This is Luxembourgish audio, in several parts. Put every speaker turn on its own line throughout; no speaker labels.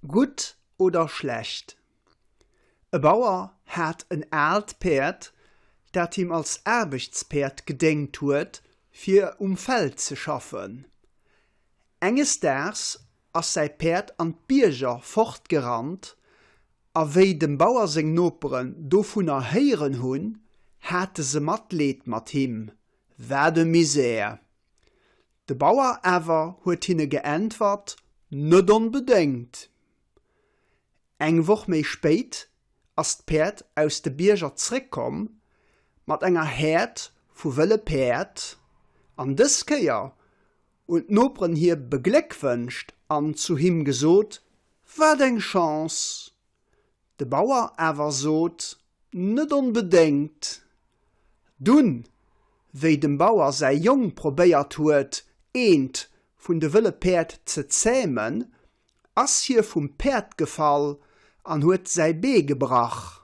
Gutt oder schlecht? E Bauer hat en aalt Päerd, dat him als Aarbechtspäerd gedéngt huet, fir um Feld ze schaffen. Enges Daags ass säi Päerd an d'Bierger fortgerannt, a wéi dem Bauer seng Noperen dovunner héieren hunn, hate se Matleed mat him, Wat e Misär! De Bauer awer huet hinne geäntwert, Net onbedéngt. Eng Woch méi spéit ass d'Päerd aus de Bierger zréckkomm mat enger Häerd vu wëlle Päerd, an dës Kéier hunn d'Noperen hie begléckwënscht an zu him gesot, Wat eng Chance! De Bauer awer sot, Net onbedéngt. Dunn, wéi dem Bauer säi Jong probéiert huet, eent vun de wëlle Päerd ze zämen, ass hie vum Päerd gefall an huet säi Bee gebrach.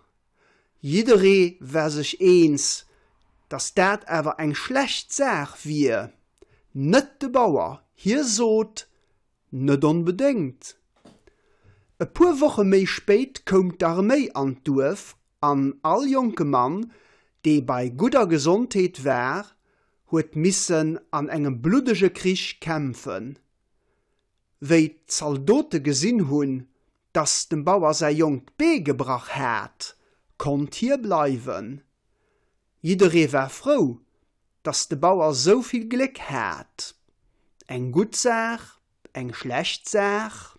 Jidderee war sech eens, datt dat awer eng schlecht Saach wier. Net de Bauer, hie sot, Net onbedéngt. E puer Woche méi spéit koum d'Arméi an d'Duerf an all jonke Mann, dee bei gudder Gesondheet war, huet missen an engem bluddege Krich kämpfen. Wéi d'Zaldote gesinn hunn, dass dem Bauer säi Jong d'Bee gebrach hat, konnt hie bleiwen. Jidderee war frou, dass de Bauer sou vill Gléck hat. Eng gutt Saach, eng schlecht Saach?